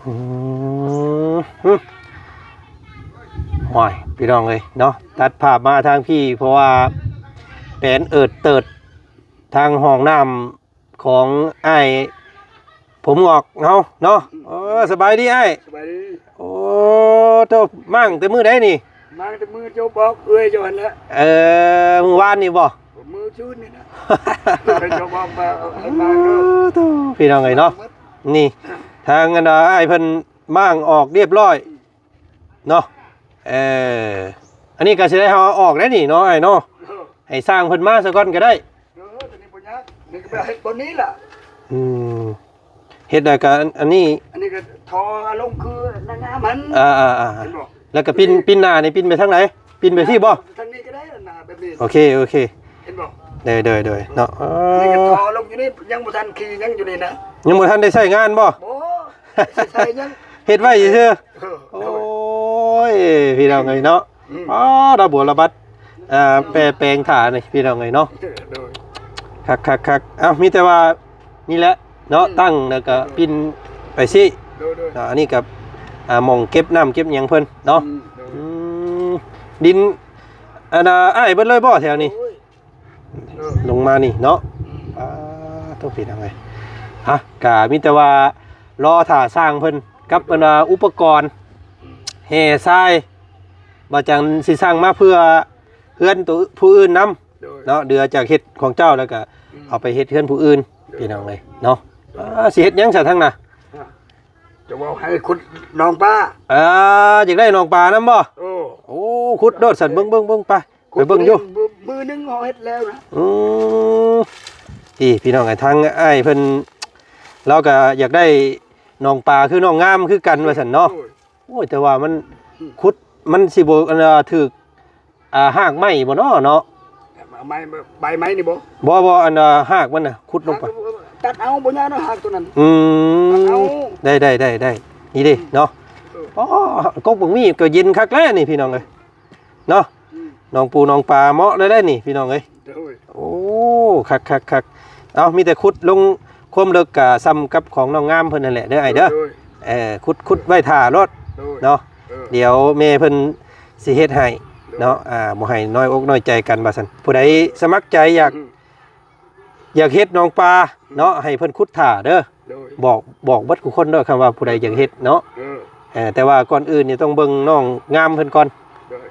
ອືມ ໂອ້ຍ ພີ່ນ້ອງເອີຍເນາະ ຕັດພາບມາທາງພີ້ ເພາະວ່າແປນເອີດເຕີດທາງຫ້ອງນ້ຳ ຂອງອ້າຍຜົມງອກເຮົາເນາະ. ເອີ ສະບາຍດີອ້າຍ. ສະບາຍດີ. ໂອ້ ໂທ້ ມາຕັ້ງແຕ່ມື້ໃດນີ້? ມາຕັ້ງແຕ່ມື້ເຈົ້າບອກເອື້ອຍເຈົ້າຫັ້ນແຫຼະ. ເອີ ມື້ວານນີ້ບໍ່? ມື້ຊືນນີ້ນະ ເຈົ້າບອກວ່າເອົາໃຫ້ມາເດີ. ໂອ້ ໂທ້ ພີ່ນ້ອງເອີຍເນາະ ນີ້ ທາງອັນອ້າຍເພິ່ນມ້າງອອກຮຽບຮ້ອຍ ເນາະ. ເອີ ອັນນີ້ກໍຊິໄດ້ເຮົາເອົາອອກໄດ້ນີ້ເນາະອ້າຍເນາະ. ເອີ ໃຫ້ຊ່າງເພິ່ນມາຊະກ່ອນກໍໄດ້. ເອີ ຕົວນີ້ບໍ່ຍາກ ນີ້ກໍໄປເຮັດບ່ອນນີ້ລະ. ອືມ ເຮັດແລ້ວກໍອັນ ອັນນີ້ ອັນນີ້ກໍທໍ່ລົງຄືນາງາມຫັ້ນ. ອ່າໆໆ ເຫັນບໍ່? ແລ້ວກໍປິ່ນ ປິ່ນໜ້ານີ້ປິ່ນໄປທາງໃດ? ປິ່ນໄປພີ້ບໍ່? ທາງນີ້ກໍໄດ້ ໜ້າແບບນີ້. ໂອເຄ ໂອເຄ ເຫັນບໍ່? ໂດຍໆໆ ເນາະ. ເອີ ນີ້ກໍທໍ່ລົງຢູ່ນີ້ ຍັງບໍ່ທັນຂີ່ຫຍັງຢູ່ນີ້ນະ. ຍັງບໍ່ທັນໄດ້ໃຊ້ງານບໍ່? ບໍ່. ຊິໃສ່ຫຍັງ ເຮັດໄວ້ຊື່ໆ. ເອີ ໂອ້ຍ ພີ່ນ້ອງເອີຍເນາະ. ອືມ ອໍ ດອກບົວລະບັດ ເອີ ແປແປງຖານີ້ ພີ່ນ້ອງເອີຍເນາະ. ໂດຍ ຄັກໆໆ. ເອົ້າ ມີແຕ່ວ່ານີ້ແຫຼະເນາະ ອືມ ຕັ້ງແລ້ວກໍ ໂດຍ ປິ່ນໄປຊີ້. ໂດຍໆ. ອ່າ ອັນນີ້ກໍ ອ່າ ໝ່ອງເກັບນ້ຳເກັບຫຍັງເພິ່ນເນາະ. ອືມ ໂດຍ. ອືມ ດິນ ອັນນ່າ ອ້າຍເບິດເລີຍບໍ່ແຖວນີ້? ໂອ້ຍ ເອີ ລົງມານີ້ເນາະ. ອືມ ອ່າ ໂທ້ ພີ່ນ້ອງເອີຍ ອ່ະ ກະມີແຕ່ວ່າລໍຖ້າຊ່າງເພິ່ນກັບ ໂດຍ ອັນວ່າອຸປະກອນ ອືມ ແຮ່ຊາຍ ວ່າຈັ່ງຊິສ້າງມາເພື່ອເຮືອນໂຕຜູ້ອື່ນນຳ. ໂດຍ ເນາະ ເຫຼືອຈາກເຮັດຂອງເຈົ້າແລ້ວກະ ອືມ ເອົາໄປເຮັດເຮືອນຜູ້ອື່ນ. ໂດຍ ພີ່ນ້ອງເອີຍເນາະ. ໂດຍ ອ່າ ຊິເຮັດຫຍັງຊະທາງໜ້າ? ອ່າ ຈະເວົ້າໃຫ້ຂຸດໜອງປາ. ອ່າ ຢາກໄດ້ໜອງປານຳບໍ່? ໂອ້ ໂອ້ ຂຸດໂລດຊັ້ນ. ເບິ່ງ ເບິ່ງ ເບິ່ງ ໄປ ໄປເບິ່ງຢູ່. ມື້ໜຶ່ງເຮົາເຮັດແລ້ວນະ. ອືມ ນີ້ພີ່ນ້ອງ ທາງອ້າຍເພິ່ນ ລາວກໍຢາກໄດ້ໜອງປາຄືນ້ອງງາມຄືກັນວ່າຊັ້ນເນາະ. ໂອ້ຍ ໂອ້ຍ ແຕ່ວ່າມັນ ອືມ ຂຸດ ມັນຊິບໍ່ ອັນ ຖືກ ອ່າ ຮາກໄມ້ບໍ່ເນາະ ເນາະ? ໄມ້ ໃບໄມ້ນີ້ບໍ່? ບໍ່ ບໍ່ ອັນ ຮາກມັນນະ ຂຸດລົງໄປ ຕັດເອົາ ບໍ່ຍາກເນາະ ຮາກຕົວນັ້ນ. ອືມ ຕັດເອົາ. ໄດ້ ໄດ້ ໄດ້ ໄດ້ ນີ້ເດ້ເນາະ. ເອີ ອໍ ກົກບັກມີ້ກໍເຢັນຄັກແລ້ວນີ້ ພີ່ນ້ອງເອີຍເນາະ. ອືມ ໜອງປູໜອງປາເໝາະເລີຍເດ້ນີ້ ພີ່ນ້ອງເອີຍ. ໂດຍ ໂອ້ ຄັກໆໆ. ເອົ້າ ມີແຕ່ຂຸດລົງຄວາມເລິກກະສ່ຳກັບຂອງນ້ອງງາມເພິ່ນນັ້ນແຫຼະເດີອ້າຍເດີ. ໂດຍ ໂດຍ. ເອີ ຂຸດ ຂຸດໄວ້ຖ້າໂລດ. ໂດຍ ເນາະ. ເອີ ດຽວແມ່ເພິ່ນຊິເຮັດໃຫ້ ໂດຍ ເນາະ. ອ່າ ບໍ່ໃຫ້ນ້ອຍອົກນ້ອຍໃຈກັນວ່າຊັ້ນ. ຜູ້ໃດສະໝັກໃຈຢາກ ອືມ ຢາກເຮັດໜອງປາເນາະ ອືມ ໃຫ້ເພິ່ນຂຸດຖ້າເດີ. ໂດຍ ບອກ ບອກເບິດທຸກຄົນເດີ ຄຳວ່າຜູ້ໃດຢາກເຮັດເນາະ. ເອີ ເອີ ແຕ່ວ່າກ່ອນອື່ນນີ້ຕ້ອງເບິ່ງນ້ອງງາມເພິ່ນກ່ອນ. ໂດຍ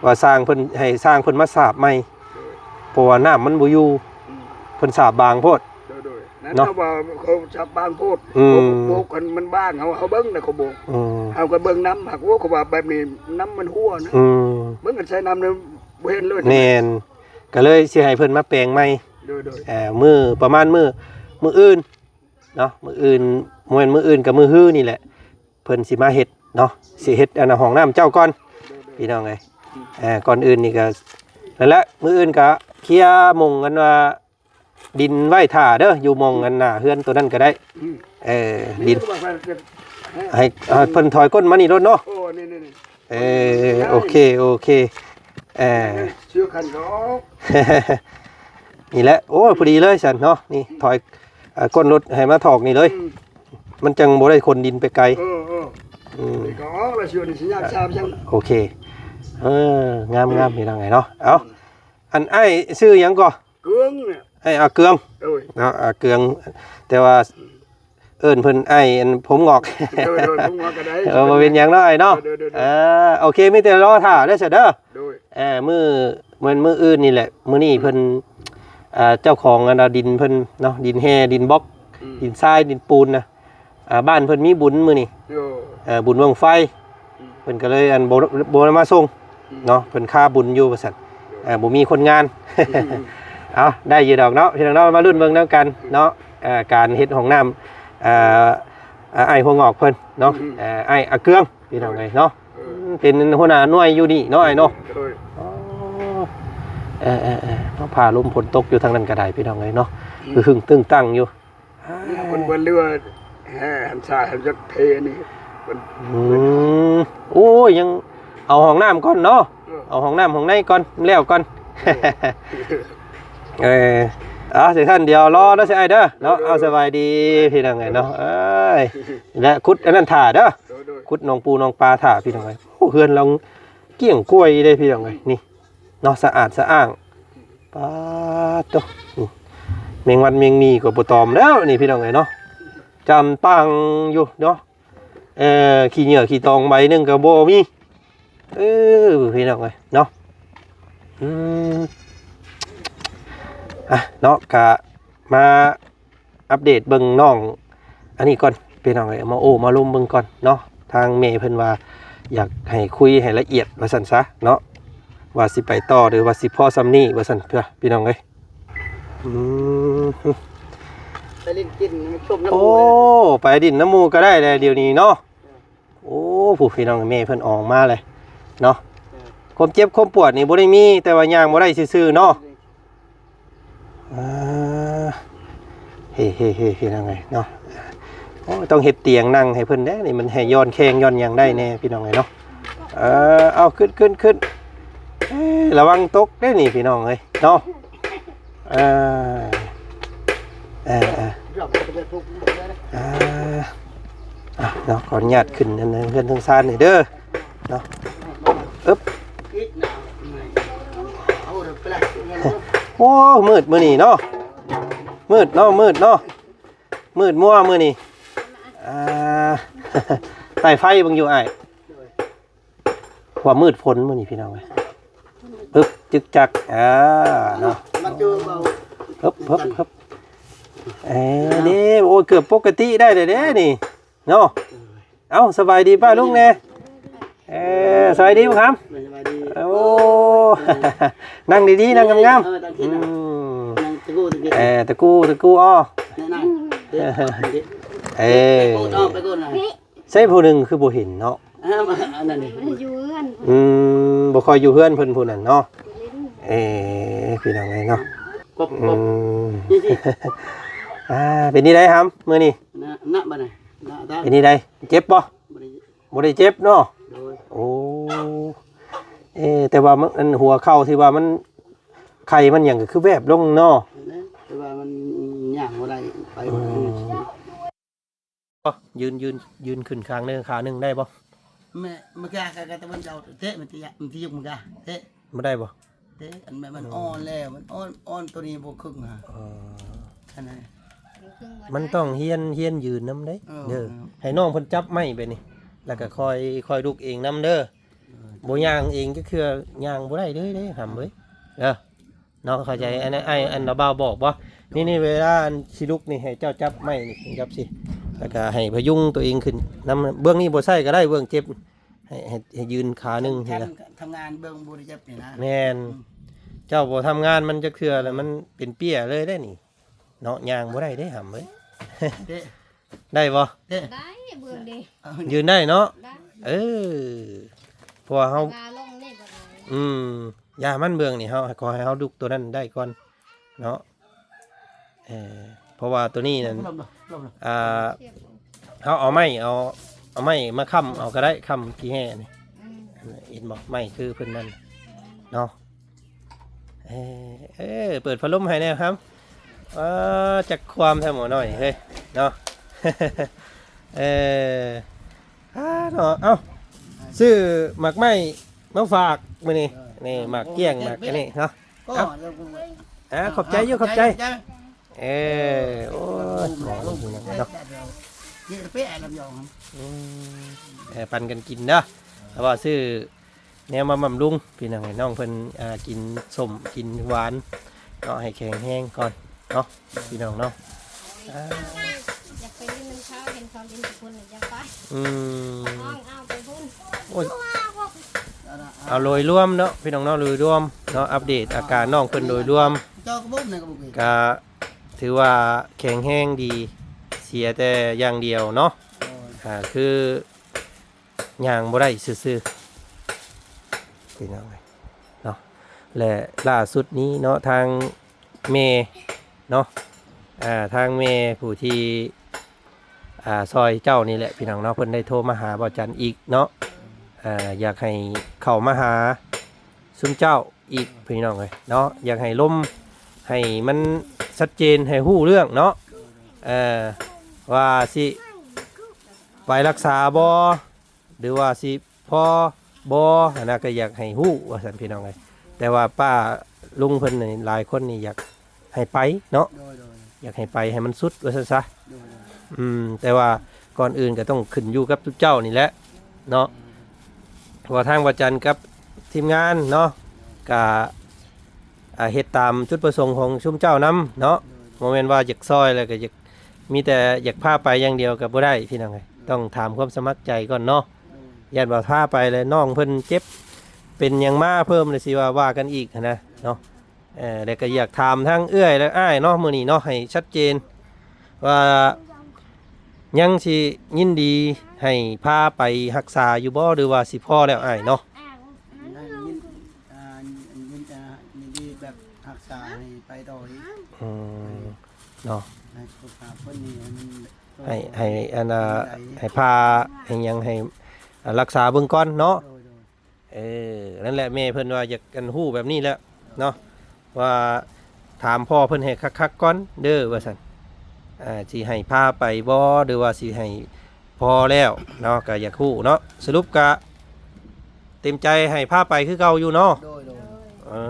ວ່າຊ່າງເພິ່ນ ໃຫ້ຊ່າງເພິ່ນມາສາບໃໝ່. ໂດຍ ເພາະວ່ານ້ຳມັນບໍ່ຢູ່. ອືມ ເພິ່ນສາບບາງໂພດ. ໂດຍ ໂດຍ ນັ້ນ ເນາະ ເຮົາວ່າເຂົາສາບບາງໂພດ. ອືມ ໂບກ ໂບກຄັນມັນບາງ ເຮົາ ເຮົາເບິ່ງແລ້ວເຂົາໂບກ. ອືມ ເຮົາກໍເບິ່ງນຳ ຫາກ ໂອ້ ເຂົາວ່າແບບນີ້ນ້ຳມັນຮົ່ວນະ. ອືມ ເບິ່ງກັນໃສ່ນ້ຳນີ້ບໍ່ເຫັນເລີຍ. ແມ່ນ ກໍເລີຍຊິໃຫ້ເພິ່ນມາແປງໃໝ່. ໂດຍ ໂດຍ ເອີ ມື້ ປະມານມື້ ມື້ອື່ນ ເນາະ ມື້ອື່ນ ບໍ່ແມ່ນມື້ອື່ນກໍມື້ຮືນີ້ແຫຼະ ເພິ່ນຊິມາເຮັດເນາະ. ຊິເຮັດອັນຫ້ອງນ້ຳເຈົ້າກ່ອນ ໂດຍ ໂດຍ ພີ່ນ້ອງເອີຍ. ອືມ ເອີ ກ່ອນອື່ນນີ້ກໍນັ້ນແຫຼະ ມື້ອື່ນກໍເຄຍໝ່ອງອັນວ່າດິນໄວ້ຖ້າເດີ ຢູ່ໝ່ອງອັນໜ້າເຮືອນໂຕນັ້ນກໍໄດ້. ອືມ ເອີ ດິນ ໃຫ້ ໃຫ້ເພິ່ນຖອຍກົ້ນມານີ້ໂລດເນາະ. ໂອ້ ນີ້ໆໆ ເອີ ໂອເຄ ໂອເຄ ເອີ ເຊື່ອຄັນດອກ ນີ້ແຫຼະ. ໂອ້ຍ ພໍດີເລີຍຊັ້ນເນາະ ນີ້ຖອຍ ເອີ ກົ້ນລົດໃຫ້ມາຖອກນີ້ເລີຍ. ອືມ ມັນຈັ່ງບໍ່ໄດ້ຂົນດິນໄປໄກ. ເອີ ເອີ ອືມ ນີ້ກໍອອກແລ້ວ ເຊື່ອນີ້ຊິຍາກຊາບຈັ່ງ. ໂອເຄ ເອີ ງາມໆ ເອີ ພີ່ນ້ອງເອີຍເນາະ. ເອົ້າ ອືມ ອັນອ້າຍຊື່ຫຍັງກໍ? ເກືອງ ອ້າຍອາເກືອງ. ໂດຍ ເນາະ ອາເກືອງ ແຕ່ວ່າ ເອີ້ນເພິ່ນອ້າຍອັນຜົມງອກ. ໂດຍໆ ຜົມງອກກໍໄດ້. ເອີ ບໍ່ເປັນຫຍັງເນາະອ້າຍເນາະ. ໂດຍໆໆ ເອີ ໂອເຄ ມີແຕ່ລໍຖ້າເດີຊະເດີ. ໂດຍ ເອີ ມື້ ແມ່ນມື້ອື່ນນີ້ແຫຼະ ມື້ນີ້ເພິ່ນ ອືມ ເອີ ເຈົ້າຂອງອັນດິນເພິ່ນເນາະ ດິນແຮ່ ດິນບລັອກ ອືມ ດິນຊາຍ ດິນປູນນະ ອ່າ ບ້ານເພິ່ນມີບຸນມື້ນີ້. ໂດຍ ເອີ ບຸນບັ້ງໄຟ. ອືມ ເພິ່ນກໍເລີຍອັນ ບໍ່ ບໍ່ໄດ້ມາສົ່ງ ອືມ ເນາະ ເພິ່ນຄາບຸນຢູ່ວ່າຊັ້ນ. ໂດຍ ເອີ ບໍ່ມີຄົນງານ. ອືມ ເອົາ ໄດ້ຢູ່ດອກເນາະ ພີ່ນ້ອງເນາະ ມາລຸ້ນເບິ່ງນຳກັນເນາະ. ເອີ ການເຮັດຫ້ອງນ້ຳ ເອີ ເອີ ອ້າຍຫົວງອກເພິ່ນເນາະ. ອືມ ເອີ ອ້າຍອາເກືອງ ພີ່ນ້ອງເອີຍເນາະ. ເອີ ເປັນຫົວໜ້າໜ່ວຍຢູ່ນີ້ເນາະ ອ້າຍເນາະ. ໂດຍ ອໍ ເອີໆໆ ຟ້າລົມຝົນຕົກຢູ່ທາງນັ້ນກໍໄດ້ ພີ່ນ້ອງເອີຍເນາະ. ອືມ ຄືຫຶ້ງຕຶ້ງຕັ້ງຢູ່. ນີ້ເພິ່ນ ເພິ່ນເຫຼືອແຫ່ຫັນຊາ ຫັນຈັກເທນີ້ເພິ່ນ. ອືມ ໂອ້ຍ ຍັງເອົາຫ້ອງນ້ຳກ່ອນເນາະ. ເອີ ເອົາຫ້ອງນ້ຳຫ້ອງໃນກ່ອນ ແລ້ວກ່ອນ. ເອີ ເອີ ອ່າ ຈັ່ງຊັ້ນດຽວລໍເນາະ ເສຍອ້າຍເດີເນາະ. ເອົາ ສະບາຍດີພີ່ນ້ອງເອີຍເນາະ. ເອີຍ ແລະ ຂຸດອັນນັ້ນຖ້າເດີ ໂດຍໆ ຂຸດໜອງປູໜອງປາຖ້າພີ່ນ້ອງເອີຍ. ໂອ້ ເຮືອນຫຼັງກ້ຽງກ້ວຍເດ້ພີ່ນ້ອງເອີຍ ນີ້ເນາະ ສະອາດສະອ້າງ. ປາດໂທ້ ນີ້ ແມງວັນແມງໝີ່ກໍບໍ່ຕອມແລ້ວນີ້ພີ່ນ້ອງເອີຍເນາະ ຈຳປັງຢູ່ເນາະ. ເອີ ຂີ້ເຫຍື້ອຂີ້ຕອງໃບໜຶ່ງກໍບໍ່ມີ. ເອີ ພີ່ນ້ອງເອີຍເນາະ. ອືມ ອ່ະເນາະ ກະມາອັບເດດເບິ່ງນ້ອງອັນນີ້ກ່ອນພີ່ນ້ອງເອີຍ ມາໂອ້ມາລົມເບິ່ງກ່ອນເນາະ. ທາງແມ່ເພິ່ນວ່າຢາກໃຫ້ຄຸຍໃຫ້ລະອຽດວ່າຊັ້ນຊະເນາະ ວ່າຊິໄປຕໍ່ ຫຼືວ່າຊິພໍສ່ຳນີ້ວ່າຊັ້ນ ເພື່ອ ພີ່ນ້ອງເອີຍ. ອືມ ໄປຫຼິ້ນກິນ ໄປຊົມນ້ຳ ໂອ້ ໝູ່ ໄປຫຼິ້ນນ້ຳໝູ່ກໍໄດ້ແຫຼະດຽວນີ້ເນາະ. ໂອ້ ຜູ້ພີ່ນ້ອງ ແມ່ເພິ່ນອອກມາເລີຍເນາະ. ເອີ ຄວາມເຈັບຄວາມປວດນີ້ບໍ່ໄດ້ມີ ແຕ່ວ່າຍ່າງບໍ່ໄດ້ຊື່ໆເນາະ. ອ່າ ເຮໆໆ ພີ່ນ້ອງເອີຍເນາະ. ໂອ້ ຕ້ອງເຮັດຕຽງນັ່ງໃຫ້ເພິ່ນແດ່ນີ້ ມັນໃຫ້ຢ່ອນແຂ້ງຢ່ອນຫຍັງໄດ້ແດ່ພີ່ນ້ອງເອີຍເນາະ. ເອີ ເອົາ ຂຶ້ນ ຂຶ້ນ ຂຶ້ນ. ເອີ ລະວັງຕົກເດ້ນີ້ພີ່ນ້ອງເອີຍເນາະ. ເອີ ເອີ ເອີ ເອີ ອ່ະ ເນາະ ຂໍອະນຸຍາດຂຶ້ນອັນເຮືອນເທິງຊານນີ້ເດີເນາະ. ອຶບ ໂອ້ ມືດມື້ນີ້ເນາະ ມືດເນາະ ມືດເນາະ ມືດມົວມື້ນີ້. ອ່າ ໃຕ້ໄຟເບິ່ງຢູ່ອ້າຍ ຄວາມມືດຝົນມື້ນີ້ພີ່ນ້ອງເອີຍ. ປຶບ ຈຶກຈັກ ອ່າ ເນາະ ມາເຈີເບົາ ປຶບ ປຶບ ປຶບ. ເອີ ເດ້ ໂອ້ຍ ເກືອບປົກກະຕິໄດ້ແລ້ວເດ້ນີ້ເນາະ. ເອົ້າ ສະບາຍດີປ້າລຸງແດ່. ເອີ ສະບາຍດີບໍ່ຄຳ? ສະບາຍດີ. ໂອ້ ນັ່ງດີໆ ນັ່ງງາມໆ. ເອີ ຕັ້ງ ອືມ ນັ່ງຕະກູ ຕະກີ ເອີ ຕະກູ ຕະກູ ອໍ ແນ່ນອນ. ເອີ ໄປໂກນ ເອົາ ໄປໂກນນະ. ໃສຜູ້ໜຶ່ງຄືບໍ່ເຫັນເນາະ? ອ່າ ອັນນັ້ນນີ້ ຢູ່ເຮືອນ. ອືມ ບໍ່ຄ່ອຍຢູ່ເຮືອນເພິ່ນຜູ້ນັ້ນເນາະ. ເອີ ພີ່ນ້ອງເອີຍເນາະ. ອືມ ອ່າ ເປັນຈັ່ງໃດຫຳມື້ນີ້? ນະ ນະ ບັດນີ້ ນະ ເປັນຈັ່ງໃດ? ເຈັບບໍ່? ບໍ່ໄດ້ ບໍ່ໄດ້ເຈັບເນາະ. ໂດຍ. ໂອ້ ເອີ ແຕ່ວ່າມັນ ອັນຫົວເຂົ່າທີ່ວ່າມັນ ໄຂ້ມັນຫຍັງກໍຄືແວບລົງເນາະ. ແຕ່ວ່າມັນຍ່າງບໍ່ໄດ້ ໄປບໍ່ໄດ້. ອືມ ຢືນ ຢືນ ຢືນຂຶ້ນຂ້າງໜຶ່ງ ຂາໜຶ່ງໄດ້ບໍ່? ແມ່ ເມື່ອກີ້ກະຕະເວັນເຈົ້າເຕະ ມັນຊິຍະ ມັນຊິຍຸກ ມັນກະເຕະ ບໍ່ໄດ້ບໍ່? ເຕະ ອັນແມ່ນມັນ ອືມ ອ່ອນແລ້ວ ມັນອ່ອນ ອ່ອນ ໂຕນີ້ບໍ່ຄຶງຫາ. ອໍ ອັນນັ້ນ ມັນຕ້ອງຮຽນ ຮຽນຢືນນຳເດ້. ເອີ ເດີ ໃຫ້ນ້ອງເພິ່ນຈັບໄມ້ແບບນີ້ ແລ້ວກໍຄ່ອຍ ຄ່ອຍລຸກເອງນຳເດີ. ເອີ ບໍ່ຍ່າງເອງຈັກເທື່ອ ຍ່າງບໍ່ໄດ້ເລີຍເດ້ຫຳເອີຍ ເດີ. ເນາະ ເຂົ້າໃຈ. ອັນນັ້ນອ້າຍ ອັນລະບ່າວບອກບໍ່? ນີ້ ນີ້ ເວລາອັນຊິລຸກນີ້ ໃຫ້ເຈົ້າຈັບໄມ້ນີ້ ຈັບຊີ້ ແລ້ວກໍໃຫ້ພະຍຸງຕົວເອງຂຶ້ນນຳ. ເບື້ອງນີ້ບໍ່ໃຊ້ກໍໄດ້ ເບື້ອງເຈັບ ໃຫ້ ໃຫ້ ໃຫ້ຢືນຂາໜຶ່ງນີ້ນະ. ທຳງານເບິ່ງບໍ່ໄດ້ຈັບນີ້ນະ. ແມ່ນ. ອືມ ເຈົ້າບໍ່ທຳງານມັນຈັກເທື່ອແລ້ວ ມັນເປັນເປ້ຍເລີຍເດ້ນີ້ເນາະ. ຍ່າງບໍ່ໄດ້ເດ້ຫຳເອີຍ. ເດ້ ໄດ້ບໍ່? ເດ້ ໄດ້ເບິ່ງເດ້ ຢືນໄດ້ເນາະ. ໄດ້ ເອີ ເພາະວ່າເຮົາ ອືມ ຢ່າມັນເບິ່ງນີ້ ເຮົາ ຂໍໃຫ້ເຮົາລຸກຕົວນັ້ນໄດ້ກ່ອນເນາະ. ເອີ ເພາະວ່າຕົວນີ້ນັ້ນ ອ່າ ເຮົາເອົາໄມ້ ເອົາ ເອົາໄມ້ມາຄ້ຳເອົາກໍໄດ້ ຄ້ຳຂີ້ແຮ່ນີ້. ອືມ ເຫັນບໍ່? ໄມ້ຄືເພິ່ນນັ້ນເນາະ. ເອີ ເອີ ເປີດພັດລົມໃຫ້ແດ່ຫຳ. ເອີ ຈັກຄວາມແທ້ໝໍນ້ອຍເຮີ້ຍເນາະ. ເອີ ອ່າເນາະ. ເອົ້າ ຊື້ໝາກໄມ້ມາຝາກມື້ນີ້. ນີ້ໝາກກ້ຽງ ໝາກອັນນີ້ເນາະ. ເອົ້າ ອ່າ ຂອບໃຈຢູ່ ຂອບໃຈ. ເອີ ໂອ້ຍ ເນາະ. ອືມ ເອີ ປັນກັນກິນເດີ. ແລ້ວວ່າຊື້ ແນວມາບຳລຸງພີ່ນ້ອງ ໃຫ້ນ້ອງເພິ່ນ ອ່າ ກິນສົ້ມກິນຫວານເນາະ ໃຫ້ແຂງແຮງກ່ອນເນາະ ພີ່ນ້ອງເນາະ. ອ່າ ຢາກໄປຫຼິ້ນນຳເຂົາ ເຫັນເຂົາຫຼິ້ນພຸ້ນ ຢາກໄປ. ອືມ ນ້ອງເອົາໄປພຸ້ນ. ໂອ້ຍ ເອົາໂດຍລວມເນາະ ພີ່ນ້ອງເນາະ ໂດຍລວມເນາະ ອັບເດດອາການນ້ອງເພິ່ນໂດຍລວມ. ກະຖືວ່າແຂງແຮງດີ ເສຍແຕ່ຢ່າງດຽວເນາະ ອ່າ ຄື ຍ່າງບໍ່ໄດ້ຊື່ໆ ພີ່ນ້ອງເອີຍເນາະ. ແລະ ລ່າສຸດນີ້ເນາະ ທາງແມ່ເນາະ ອ່າ ທາງແມ່ຜູ້ທີ່ ອ່າ ຊ່ອຍເຈົ້ານີ້ແຫຼະ ພີ່ນ້ອງເນາະ ເພິ່ນໄດ້ໂທມາຫາບ່າວຈັນອີກເນາະ ອ່າ ຢາກໃຫ້ເຂົ້າມາຫາຊຸມເຈົ້າ ອີກ ພີ່ນ້ອງເອີຍເນາະ. ຢາກໃຫ້ລົມໃຫ້ມັນ ຊັດເຈນໃຫ້ຮູ້ເລື່ອງເນາະ ເອີ ວ່າຊິໄປຮັກສາບໍ່ ຫຼືວ່າຊິພໍບໍ່ຫັ້ນນະ ກໍຢາກໃຫ້ຮູ້ວ່າຊັ້ນພີ່ນ້ອງເອີຍ. ແຕ່ວ່າປ້າລຸງເພິ່ນນີ້ ຫຼາຍຄົນນີ້ຢາກໃຫ້ໄປເນາະ ໂດຍໆ ຢາກໃຫ້ໄປໃຫ້ມັນສຸດວ່າຊັ້ນຊະ ໂດຍໆ ອືມ ແຕ່ວ່າກ່ອນອື່ນກໍຕ້ອງຂຶ້ນຢູ່ກັບຈຸເຈົ້ານີ້ແຫຼະເນາະ ເພາະວ່າທາງບ່າວຈັນກັບທີມງານເນາະ ກະ ອ່າ ເຮັດຕາມຈຸດປະສົງຂອງຊຸມເຈົ້ານຳເນາະ ບໍ່ແມ່ນວ່າຢາກຊ່ອຍແລ້ວກໍຢາກ ມີແຕ່ຢາກພາໄປຢ່າງດຽວກໍບໍ່ໄດ້ພີ່ນ້ອງເອີຍ ຕ້ອງຖາມຄວາມສະໝັກໃຈກ່ອນເນາະ ຢ້ານວ່າພາໄປແລ້ວນ້ອງເພິ່ນເຈັບເປັນຫຍັງມາເພີ່ມ ແລ້ວຊິວ່າ ວ່າກັນອີກຫັ້ນນະເນາະ. ເອີ ແລ້ວກໍຢາກຖາມທາງເອື້ອຍ ແລະ ອ້າຍເນາະ ມື້ນີ້ເນາະ ໃຫ້ຊັດເຈນວ່າ ຍັງຊິຍິນດີໃຫ້ພາໄປຮັກສາຢູ່ບໍ່ ຫຼືວ່າຊິພໍແລ້ວອ້າຍເນາະ? ຍັງຍິນ ອ່າ ຍິນ ອ່າ ຍິນດີແບບຮັກສາໃຫ້ໄປຕໍ່ອີກ ອືມ ເນາະ ໃຫ້ສຸຂະພາບເພິ່ນນີ້ໃຫ້ມັນ ໃຫ້ ໃຫ້ອັນນ່າ ໃຫ້ພາ ໃຫ້ຫຍັງ ໃຫ້ ອ່າ ຮັກສາເບິ່ງກ່ອນເນາະ ໂດຍໆ. ເອີ ນັ້ນແຫຼະ ແມ່ເພິ່ນວ່າຢາກ ອັນ ຮູ້ແບບນີ້ແຫຼະເນາະ ວ່າຖາມພໍ່ເພິ່ນໃຫ້ຄັກໆກ່ອນເດີວ່າຊັ້ນ ອ່າ ຊິໃຫ້ພາໄປບໍ່ ຫຼືວ່າຊິໃຫ້ພໍແລ້ວເນາະ ກໍຢາກຮູ້ເນາະ. ສະຫຼຸບກະເຕັມໃຈໃຫ້ພາໄປຄືເກົ່າຢູ່ເນາະ? ໂດຍໆ ເອີ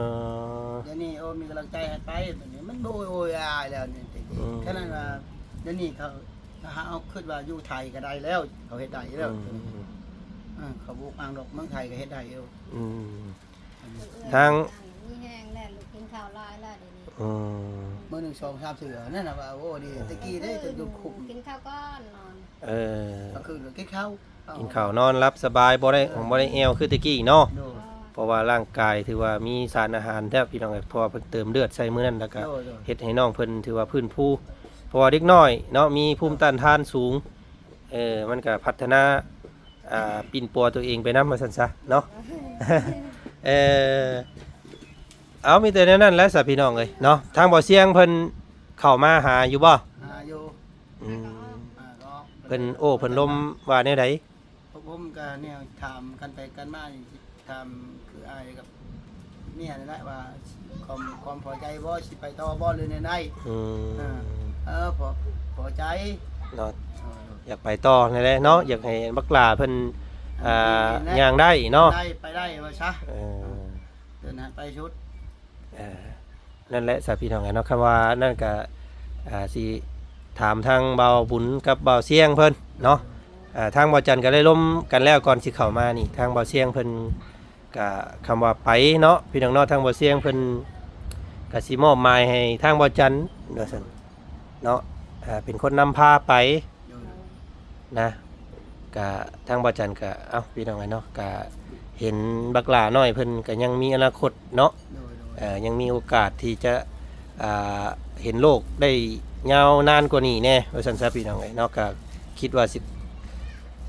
ດຽວນີ້ ໂອ້ ມີກຳລັງໃຈໃຫ້ໄປ ບັດນີ້ມັນໂອ້ຍໂອ້ຍອາຍແລ້ວນີ້ ອືມ ຂະໜາດວ່າ ດຽວນີ້ເຂົາ ຖ້າເຮົາຄິດວ່າຢູ່ໄທກໍໄດ້ແລ້ວ ເຂົາເຮັດໄດ້ແລ້ວ ອືມ ເອີ ເຂົາບໍ່ອ້າງດອກ ເມືອງໄທກໍເຮັດໄດ້ຢູ່ ອືມ ທາງ ມີແຮງແລ້ວ ລູກກິນເຂົ້າຫຼາຍແລ້ວດຽວນີ້ ອືມ ມື້ໜຶ່ງສອງສາມເທື່ອນັ້ນນະ ວ່າ ໂອ້ ດີ ເອີ ແຕ່ກີ້ເດ້ ຈະຢູ່ຄຸກ ກິນເຂົ້າກ່ອນນອນ ເອີ ກາງຄືນກໍກິນເຂົ້າ ກິນເຂົ້ານອນຫຼັບສະບາຍ ບໍ່ໄດ້ ເອີ ບໍ່ໄດ້ແອວຄືແຕ່ກີ້ເນາະ ໂດຍ ເພາະວ່າຮ່າງກາຍຖືວ່າມີສານອາຫານແທ້ພີ່ນ້ອງເອີຍ ເພາະວ່າເພິ່ນເຕີມເລືອດໃສ່ມື້ນັ້ນ ແລ້ວກໍ ໂດຍໆ ເຮັດໃຫ້ນ້ອງເພິ່ນຖືວ່າຟື້ນຟູ ເພາະວ່າເດັກນ້ອຍເນາະ ມີພູມຕ້ານທານສູງ ເອີ ມັນກໍພັດທະນາ ອ່າ ປິ່ນປົວຕົວເອງໄປນຳວ່າຊັ້ນຊະເນາະ ເອີ ເອົາ ມີແຕ່ແນວນັ້ນແຫຼະຊະພີ່ນ້ອງເອີຍເນາະ. ທາງບ່າວຊຽງເພິ່ນເຂົ້າມາຫາຢູ່ບໍ່? ຫາຢູ່ ອືມ ຫາກໍ ເພິ່ນໂອ້ເພິ່ນລົມວ່າແນວໃດ? ພວກຜົມກໍແນວຖາມກັນໄປກັນມານີ້ ຖາມຄືອ້າຍກັບເມຍນີ້ແຫຼະວ່າ ຄວາມ ຄວາມພໍໃຈບໍ່ ຊິໄປຕໍ່ບໍ່ ຫຼືແນວໃດ? ອືມ ເອີ ພໍ ພໍໃຈເນາະ ເອີ ຢາກໄປຕໍ່ນັ້ນແຫຼະເນາະ ຢາກໃຫ້ບັກຫຼ້າເພິ່ນ ອ່າ ຍ່າງໄດ້ເນາະ ໄດ້ ໄປໄດ້ວ່າຊະ ເອີ ເດີນໃຫ້ໄປສຸດ ເອີ ນັ້ນແຫຼະຊະພີ່ນ້ອງເອີຍເນາະ. ຄຳວ່ານັ້ນກະ ອ່າ ຊິຖາມທາງບ່າວບຸນກັບບ່າວຊຽງເພິ່ນເນາະ ອ່າ ທາງບ່າວຈັນກໍໄດ້ລົມກັນແລ້ວ ກ່ອນຊິເຂົ້າມານີ້ ທາງບ່າວຊຽງເພິ່ນກະ ຄຳວ່າໄປເນາະ ພີ່ນ້ອງເນາະ ທາງບ່າວຊຽງເພິ່ນກະຊິມອບໝາຍໃຫ້ທາງບ່າວຈັນວ່າຊັ້ນເນາະ ອ່າ ເປັນຄົນນຳພາໄປ ໂດຍ ນະ ກະທາງບ່າວຈັນກະ ເອົ້າ ພີ່ນ້ອງເອີຍເນາະ ກະເຫັນບັກຫຼ້ານ້ອຍເພິ່ນກະຍັງມີອະນາຄົດເນາະ ໂດຍໆ ເອີ ຍັງມີໂອກາດທີ່ຈະ ອ່າ ເຫັນໂລກໄດ້ຍາວນານກວ່ານີ້ແດ່ວ່າຊັ້ນຊະ ພີ່ນ້ອງເອີຍເນາະ. ກະຄິດວ່າຊິ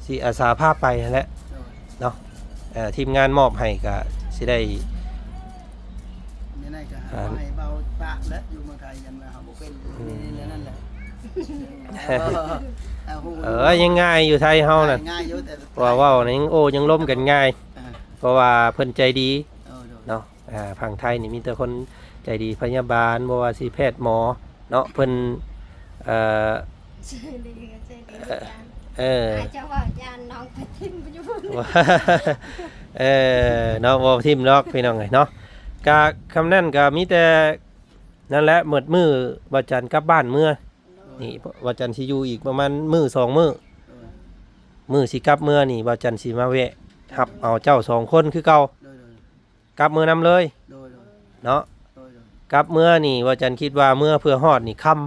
ຊິອາສາພາໄປຫັ້ນແຫຼະ ໂດຍ ເນາະ ເອີ ທີມງານມອບໃຫ້ກະຊິໄດ້ ແນວໃດກໍ ອ່າ ໃຫ້ເບົາປະແຫຼະ ຢູ່ເມືອງໄທ ຍັງວ່າເຮົາບໍ່ເປັນ ອືມ ໃນນັ້ນແຫຼະ ເອີ ຍັງງ່າຍຢູ່ໄທເຮົານະ ງ່າຍຢູ່ ແຕ່ ເວົ້າ ເວົ້ານີ້ຍັງໂອ້ ຍັງລົມກັນງ່າຍ ເອີ ເພາະວ່າເພິ່ນໃຈດີ ເອີ ໂດຍ ເນາະ ອ່າ ຝັ່ງໄທນີ້ມີແຕ່ຄົນໃຈດີ ພະຍາບານ ບໍ່ວ່າຊິແພດໝໍເນາະ ເພິ່ນ ເອີ ໃຈດີກໍໃຈດີຄືກັນ ເອີ ອາດຈະວ່າຢ້ານນ້ອງໄປຖິ້ມຢູ່ພຸ້ນ ເອີ ເນາະ ບໍ່ຖິ້ມດອກ ພີ່ນ້ອງເອີຍເນາະ. ກະຄຳນັ້ນກະມີແຕ່ນັ້ນແຫຼະ ໝົດມື້ບ່າວຈັນກັບບ້ານເມືອ ໂດຍ ນີ້ ບ່າວຈັນຊິຢູ່ອີກປະມານມື້ສອງມື້ ໂດຍ ມື້ຊິກັບເມືອນີ້ ບ່າວຈັນຊິມາແວະຮັບເອົາເຈົ້າສອງຄົນຄືເກົ່າ ໂດຍໆ ກັບເມືອນຳເລີຍ ໂດຍໆ ເນາະ ໂດຍໆ ກັບເມືອນີ້ ບ່າວຈັນຄິດວ່າເມືອເພື່ອຮອດນີ້ຄ່ຳ ໂ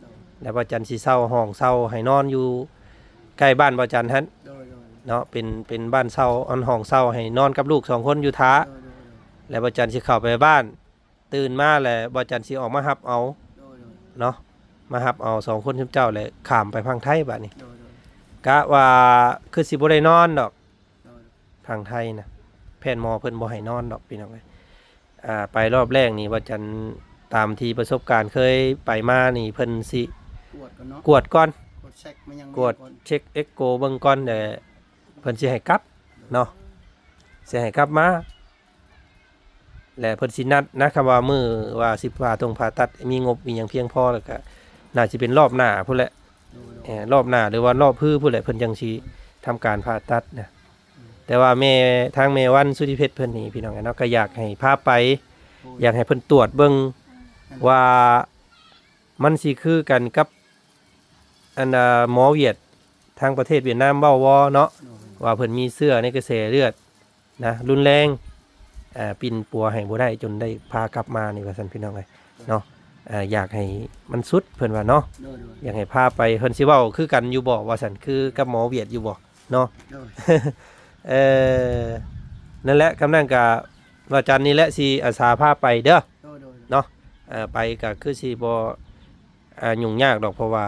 ດຍ ແລ້ວບ່າວຈັນຊິເຊົ່າຫ້ອງເຊົ່າໃຫ້ນອນຢູ່ໃກ້ບ້ານບ່າວຈັນຫັ້ນ ໂດຍໆ ເນາະ ເປັນ ເປັນບ້ານເຊົ່າ ອັນຫ້ອງເຊົ່າໃຫ້ນອນກັບລູກສອງຄົນຢູ່ຖ້າ ໂດຍໆ ແລ້ວບ່າວຈັນຊິເຂົ້າໄປບ້ານ ຕື່ນມາແລ້ວບ່າວຈັນຊິອອກມາຮັບເອົາ ໂດຍໆ ເນາະ ມາຮັບເອົາສອງຄົນຊຸມເຈົ້າ ແລ້ວຂ້າມໄປຝັ່ງໄທບາດນີ້ ໂດຍໆ ກະວ່າຄືຊິບໍ່ໄດ້ນອນດອກ ໂດຍ ທາງໄທນະ ແພດໝໍເພິ່ນບໍ່ໃຫ້ນອນດອກ ພີ່ນ້ອງເອີຍ. ອ່າ ໄປຮອບແລກນີ້ ວ່າຈັນ ຕາມທີ່ປະສົບການເຄີຍໄປມານີ້ ເພິ່ນຊິກວດກ່ອນເນາະ ກວດກ່ອນ ກວດເຊັກ ມາຍັງ ກວດເຊັກເອັກໂກເບິ່ງກ່ອນ ແລ້ວເພິ່ນຊິໃຫ້ກັບເນາະ ຊິໃຫ້ກັບມາ ແລະເພິ່ນຊິນັດນະ ຄຳວ່າມື້ວ່າຊິຜ່າຕົງຜ່າຕັດ ມີງົບມີຫຍັງພຽງພໍ ແລ້ວກະໜ້າຊິເປັນລອບໜ້າພຸ້ນແຫຼະ ໂດຍໆ ເອີ ລອບໜ້າ ຫຼືວ່າລອບຮືພຸ້ນແຫຼະ ເພິ່ນຈັ່ງຊິທຳການຜ່າຕັດນະ. ອືມ ແຕ່ວ່າແມ່ ທາງແມ່ວັນ ສຸທິເພັດ ເພິ່ນນີ້ ພີ່ນ້ອງເອີຍເນາະ ກໍຢາກໃຫ້ພາໄປ ໂດຍ ຢາກໃຫ້ເພິ່ນຕວດເບິ່ງ ນັ້ນແຫຼະ ວ່າ ມັນຊິຄືກັນກັບ ອັນ ອ່າ ໝໍຫວຽດທາງປະເທດຫວຽດນາມເວົ້າບໍ່ເນາະ ໂດຍ ວ່າເພິ່ນມີເຊື້ອໃນກະແສເລືອດນະ ຮຸນແຮງ ອ່າ ປິ່ນປົວໃຫ້ບໍ່ໄດ້ ຈົນໄດ້ພາກັບມານີ້ວ່າຊັ້ນ ພີ່ນ້ອງເອີຍເນາະ. ອ່າ ຢາກໃຫ້ມັນສຸດ ເພິ່ນວ່າເນາະ ໂດຍໆ ຢາກໃຫ້ພາໄປ ເພິ່ນຊິເວົ້າຄືກັນຢູ່ບໍ່ວ່າຊັ້ນ ຄືກັບໝໍຫວຽດຢູ່ບໍ່ເນາະ ໂດຍ ເອີ ນັ້ນແຫຼະ ຄຳນັ້ນກະ ວ່າຈັນນີ້ແຫຼະຊິອາສາພາໄປເດີ ໂດຍໆ ເນາະ ເອີ ໄປກໍຄືຊິບໍ່ ອ່າ ຫຍຸ້ງຍາກດອກ ເພາະວ່າ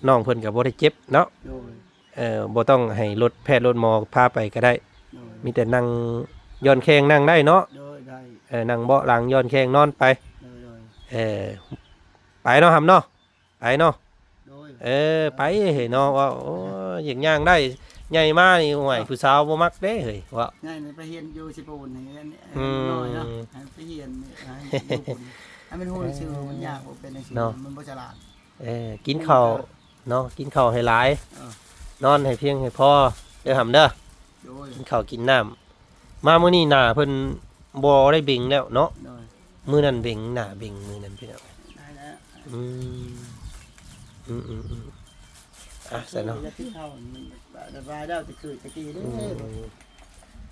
ນ້ອງເພິ່ນກໍບໍ່ໄດ້ເຈັບເນາະ ໂດຍ ເອີ ບໍ່ຕ້ອງໃຫ້ລົດແພດລົດໝໍພາໄປກໍໄດ້ ໂດຍ ມີແຕ່ນັ່ງ ຍ້ອນແຂ້ງນັ່ງໄດ້ເນາະ ໂດຍ ໄດ້ ເອີ ນັ່ງເບາະຫຼັງ ຍ້ອນແຂ້ງນອນໄປ ໂດຍໆ ເອີ ໄປເນາະ ຫຳເນາະ ໄປເນາະ ໂດຍ ເອີ ໄປເຮີ້ຍເນາະ ວ່າ ໂອ້ຍ ຢາກຍ່າງໄດ້ ໃຫຍ່ມານີ້ ໂອ້ຍ ເນາະ ຜູ້ສາວບໍ່ມັກເດ້ເຮີ້ຍ ວ່າ ໃຫຍ່ນີ້ໄປຮຽນຢູ່ຊິປູນນີ້ ອືມ ນ້ອຍເນາະ ໃຫ້ໄປຮຽນ ໃຫ້ຢູ່ພຸ້ນ ໃຫ້ມັນຮູ້ຊື່ ມັນຍາກບໍ່ເປັນຈັ່ງຊີ້ ເນາະ ມັນບໍ່ສະຫຼາດ ເອີ ກິນເຂົ້າເນາະ ກິນເຂົ້າໃຫ້ຫຼາຍ ເອີ ນອນໃຫ້ພຽງໃຫ້ພໍເດີ ຫຳເດີ ໂດຍ ກິນເຂົ້າກິນນ້ຳ ມາມື້ນີ້ໜ້າເພິ່ນບໍ່ໄດ້ເບັງແລ້ວເນາະ ໂດຍ ມື້ນັ້ນເບັງ ໜ້າເບັງມື້ນັ້ນ ພີ່ນ້ອງ ໄດ້ແລ້ວ ອືມ ອືມໆໆ ອ່ະ ຊັ້ນເນາະ ແລ້ວທີ່ເຮົາມັນລະບາຍແລ້ວ ແຕ່ຄືແຕ່ກີ້ເດ້ ອືມ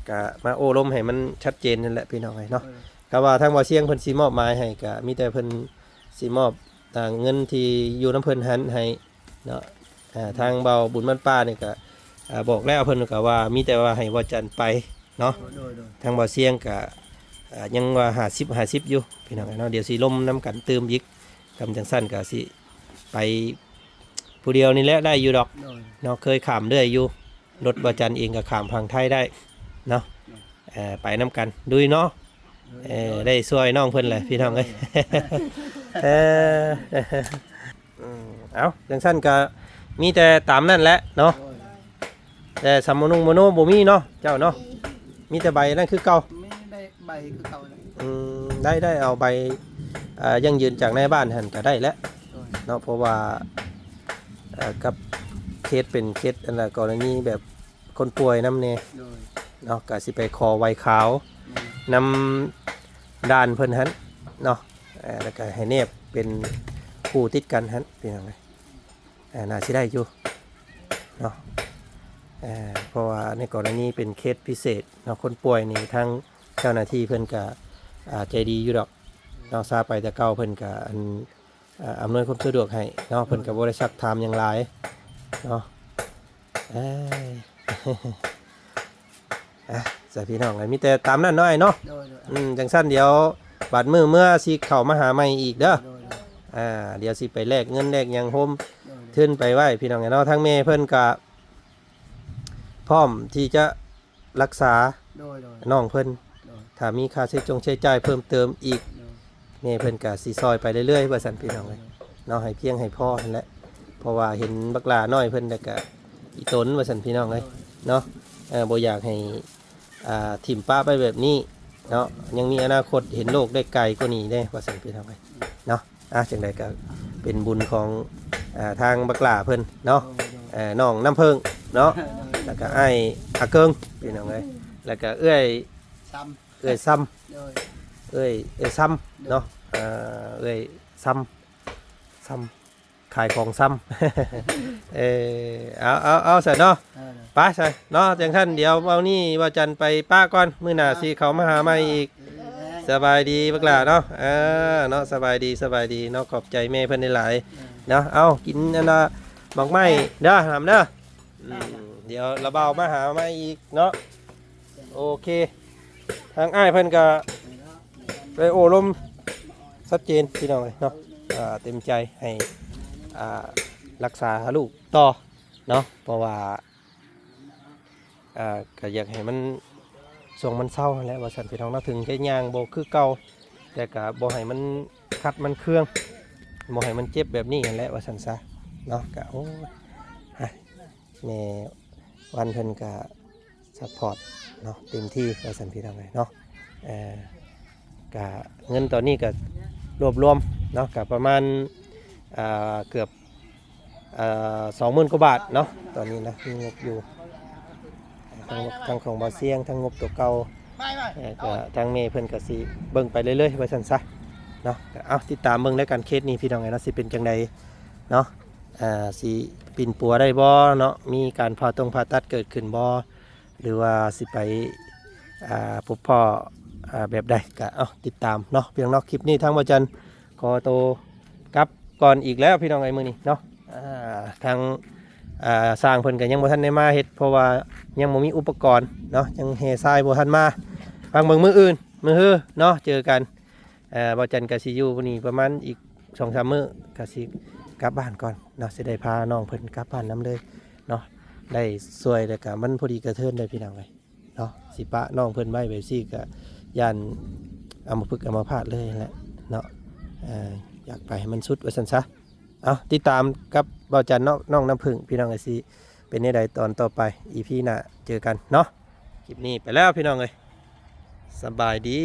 ກະມາໂອ້ລົມໃຫ້ມັນຊັດເຈນນັ້ນແຫຼະ ພີ່ນ້ອງເອີຍເນາະ ເອີ ກະວ່າທາງບ່າວຊຽງເພິ່ນຊິມອບໝາຍໃຫ້ ກະມີແຕ່ເພິ່ນຊິມອບ ອ່າ ເງິນທີ່ຢູ່ນຳເພິ່ນຫັ້ນໃຫ້ ເນາະ ອ່າ ທາງບ່າວບຸນບ້ານປ່ານີ້ກະ ອ່າ ບອກແລ້ວ ເພິ່ນກະວ່າມີແຕ່ວ່າໃຫ້ບ່າວຈັນໄປເນາະ ໂດຍໆ ທາງບ່າວຊຽງກະ ອ່າ ຍັງວ່າຫ້າສິບ ຫ້າສິບຢູ່ ພີ່ນ້ອງເນາະ ດຽວຊິລົມນຳກັນຕື່ມອີກ ຄັນຈັ່ງຊັ້ນກະຊິໄປຜູ້ດຽວນີ້ແຫຼະ ໄດ້ຢູ່ດອກ ໂດຍ ເນາະ ເຄີຍຂ້າມເລື້ອຍຢູ່ ລົດບ່າວຈັນເອງກະຂ້າມຝັ່ງໄທໄດ້ເນາະ ໂດຍ ເອີ ໄປນຳກັນດຸຍເນາະ ເອີ ໄດ້ຊ່ວຍນ້ອງເພິ່ນແຫຼະ ພີ່ນ້ອງເອີຍ ເອີ ອືມ ເອົ້າ ຈັ່ງຊັ້ນກໍມີແຕ່ຕາມນັ້ນແຫຼະເນາະ ໂດຍ ແຕ່ສຳມະນຸງມະໂນບໍ່ມີເນາະ ເຈົ້າເນາະ ມີແຕ່ໃບນັ້ນຄືເກົ່າ ມີໄດ້ໃບຄືເກົ່າແຫຼະ ອືມ ໄດ້ ໄດ້ເອົາໃບ ອ່າ ຢັ້ງຢືນຈາກນາຍບ້ານຫັ້ນກໍໄດ້ແຫຼະ ໂດຍ ເນາະ ເພາະວ່າ ເອີ ກັບເຄສເປັນເຄສ ອັນນ່າ ກໍລະນີແບບ ຄົນປ່ວຍນຳແດ່ ໂດຍ ເນາະ ກະຊິໄປຂໍໃບຂາວ ແມ່ນ ນຳດ່ານເພິ່ນຫັ້ນເນາະ ເອີ ແລ້ວກະໃຫ້ແນບເປັນຄູ່ຕິດກັນຫັ້ນ ເປັນຫຍັງເລີຍ ເອີ ໜ້າຊິໄດ້ຢູ່ເນາະ ເອີ ເພາະວ່າໃນກໍລະນີເປັນເຄສພິເສດເນາະ ຄົນປ່ວຍນີ້ ທາງເຈົ້າໜ້າທີ່ເພິ່ນກະ ອ່າ ໃຈດີຢູ່ດອກເນາະ ຊາໄປແຕ່ເກົ່າເພິ່ນກະ ອັນ ອ່າ ອຳນວຍຄວາມສະດວກໃຫ້ເນາະ ເພິ່ນກໍບໍ່ໄດ້ຊັກຖາມຫຍັງຫຼາຍເນາະ ເອີຍ ອ່ະ ສະ ພີ່ນ້ອງ ມີແຕ່ຕາມນັ້ນເນາະ ອ້າຍເນາະ ໂດຍໆ ອືມ ຈັ່ງຊັ້ນດຽວບາດມື້ເມືອຊິເຂົ້າມາຫາໃໝ່ອີກເດີ ໂດຍໆ ອ່າ ດຽວຊິໄປແລກເງິນແລກຫຍັງໂຮມ ໂດຍໆ ທຶນໄປໄວ້ ພີ່ນ້ອງເນາະ ທາງແມ່ເພິ່ນກໍພ້ອມທີ່ຈະ ລັກສາ ໂດຍໆ ນ້ອງເພິ່ນ ໂດຍ ຖ້າມີຄ່າໃຊ້ຈ່ອງໃຊ້ຈ່າຍເພີ່ມເຕີມອີກ ໂດຍ ແມ່ເພິ່ນກະຊິຊ່ອຍໄປເລື້ອຍໆ ວ່າຊັ້ນ ພີ່ນ້ອງເອີຍ ໂດຍ ເນາະ ໃຫ້ພຽງໃຫ້ພໍຫັ້ນແຫຼະ ເພາະວ່າເຫັນບັກຫຼ້ານ້ອຍເພິ່ນແລ້ວກະອີຕົນ ວ່າຊັ້ນ ພີ່ນ້ອງເອີຍ ໂດຍ ເນາະ ເອີ ບໍ່ຢາກໃຫ້ ອ່າ ຖິ້ມປະໄປແບບນີ້ເນາະ ໂດຍ ຍັງມີອະນາຄົດເຫັນໂລກໄດ້ໄກກວ່ານີ້ເດ້ ວ່າຊັ້ນ ພີ່ນ້ອງເອີຍ ເນາະ ອ່ະ ຈັ່ງໃດກໍເປັນບຸນຂອງ ອ່າ ທາງບັກຫຼ້າເພິ່ນເນາະ ໂດຍໆ ເອີ ນ້ອງນ້ຳເຜິ້ງເນາະ ໂດຍໆ ແລ້ວກໍອ້າຍອາເກີງ ພີ່ນ້ອງເອີຍ ແລ້ວກໍເອື້ອຍ ຊຳ ເອື້ອຍຊຳ ໂດຍ ເອື້ອຍ ເອື້ອຍຊຳ ໂດຍ ເນາະ ເອີ ເອື້ອຍຊຳ ຊຳ ຂາຍຂອງຊຳ ເອີ ເອົາ ເອົາ ເອົາ ຊັ້ນເນາະ ເອີ ໄປ ຊັ້ນເນາະ ຈັ່ງຊັ້ນດຽວເອົານີ້ວ່າຈັນໄປປະກ່ອນ ມື້ໜ້າຊິເຂົ້າມາຫາໃໝ່ອີກ ເອີ ສະບາຍດີບັກຫຼ້າເນາະ ເອີ ເນາະ ສະບາຍດີ ສະບາຍດີເນາະ ຂອບໃຈແມ່ເພິ່ນຫຼາຍໆ ເອີ ເນາະ ເອົາ ກິນອັນນ່າ ໝາກໄມ້ເດີ ຫຳເດີ ອືມ ດຽວລະບ່າວມາຫາໃໝ່ອີກເນາະ ໂອເຄ ທາງອ້າຍເພິ່ນກໍໄດ້ໂອ້ລົມຊັດເຈນ ພີ່ນ້ອງເອີຍເນາະ ອ່າ ເຕັມໃຈໃຫ້ ອ່າ ລັກສາລູກຕໍ່ເນາະ ເພາະວ່າ ອ່າ ກໍຢາກໃຫ້ມັນ ຊ່ວງມັນເຊົາຫັ້ນແຫຼະ ວ່າຊັ້ນ ພີ່ນ້ອງເນາະ ເຖິງຈະຍ່າງບໍ່ຄືເກົ່າ ແຕ່ກໍບໍ່ໃຫ້ມັນຂັດມັນເຄືອງ ບໍ່ໃຫ້ມັນເຈັບແບບນີ້ຫັ້ນແຫຼະ ວ່າຊັ້ນຊະເນາະ ກໍ ໂອ້ຍ ແມ່ວັນເພິ່ນກະຊັບພອດເນາະ ເຕັມທີ່ວ່າຊັ້ນ ພີ່ນ້ອງເອີຍເນາະ ເອີ ກະເງິນຕອນນີ້ກະລວບລວມເນາະ ກະປະມານ ອ່າ ເກືອບ ອ່າ ສອງໝື່ນກວ່າບາດເນາະ ຕອນນີ້ນະ ມີງົບຢູ່ ທັງ ທັງຂອງບ່າວຊຽງ ທັງງົບຕົວເກົ່າ ແລ້ວກະທາງແມ່ເພິ່ນກະຊິເບິ່ງໄປເລື້ອຍໆ ວ່າຊັ້ນຊະເນາະ. ກະເອົາ ຕິດຕາມເບິ່ງແລ້ວກັນ ເຄສນີ້ພີ່ນ້ອງເອີຍເນາະ ຊິເປັນຈັ່ງໃດເນາະ ອ່າ ຊິປິ່ນປົວໄດ້ບໍ່ເນາະ ມີການຜ່າຕົງຜ່າຕັດເກີດຂຶ້ນບໍ່ ຫຼືວ່າຊິໄປ ອ່າ ພົບພໍ້ ອ່າ ແບບໃດ ກະເອົາ ຕິດຕາມເນາະ ພີ່ນ້ອງເນາະ. ຄລິບນີ້ທາງບ່າວຈັນຂໍໂຕກັບກ່ອນອີກແລ້ວ ພີ່ນ້ອງເອີຍ ມື້ນີ້ເນາະ ອ່າ ທາງ ອ່າ ຊ່າງເພິ່ນກະຍັງບໍ່ທັນໄດ້ມາເຮັດ ເພາະວ່າຍັງບໍ່ມີອຸປະກອນເນາະ ຍັງແຫ່ຊາຍບໍ່ທັນມາ. ຟັງເບິ່ງມື້ອື່ນ ມື້ຮືເນາະ ເຈີກັນ. ເອີ ບ່າວຈັນກະຊິຢູ່ນີ້ປະມານອີກສອງສາມມື້ ກະຊິກັບບ້ານກ່ອນເນາະ ຊິໄດ້ພານ້ອງເພິ່ນກັບບ້ານນຳເລີຍເນາະ. ໄດ້ຊ່ວຍແລ້ວກະມັນພໍດີກະເທີນໄດ໋ ພີ່ນ້ອງເອີຍເນາະ ຊິປະນ້ອງເພິ່ນໄວ້ແບບຊີ້ກະຢ້ານອຳມະພຶກອຳມະພາດເລີຍແຫຼະເນາະ. ເອີ ຢາກໄປໃຫ້ມັນສຸດວ່າຊັ້ນຊະ. ເອົາ ຕິດຕາມກັບບ່າວຈັນເນາະ ນ້ອງນ້ຳເຜິ້ງ ພີ່ນ້ອງເອີຍ ຊິເປັນແນວໃດຕອນຕໍ່ໄປ ອີພີ ໜ້າເຈີກັນເນາະ. ຄລິບນີ້ໄປແລ້ວ ພີ່ນ້ອງເອີຍ ສະບາຍດີ.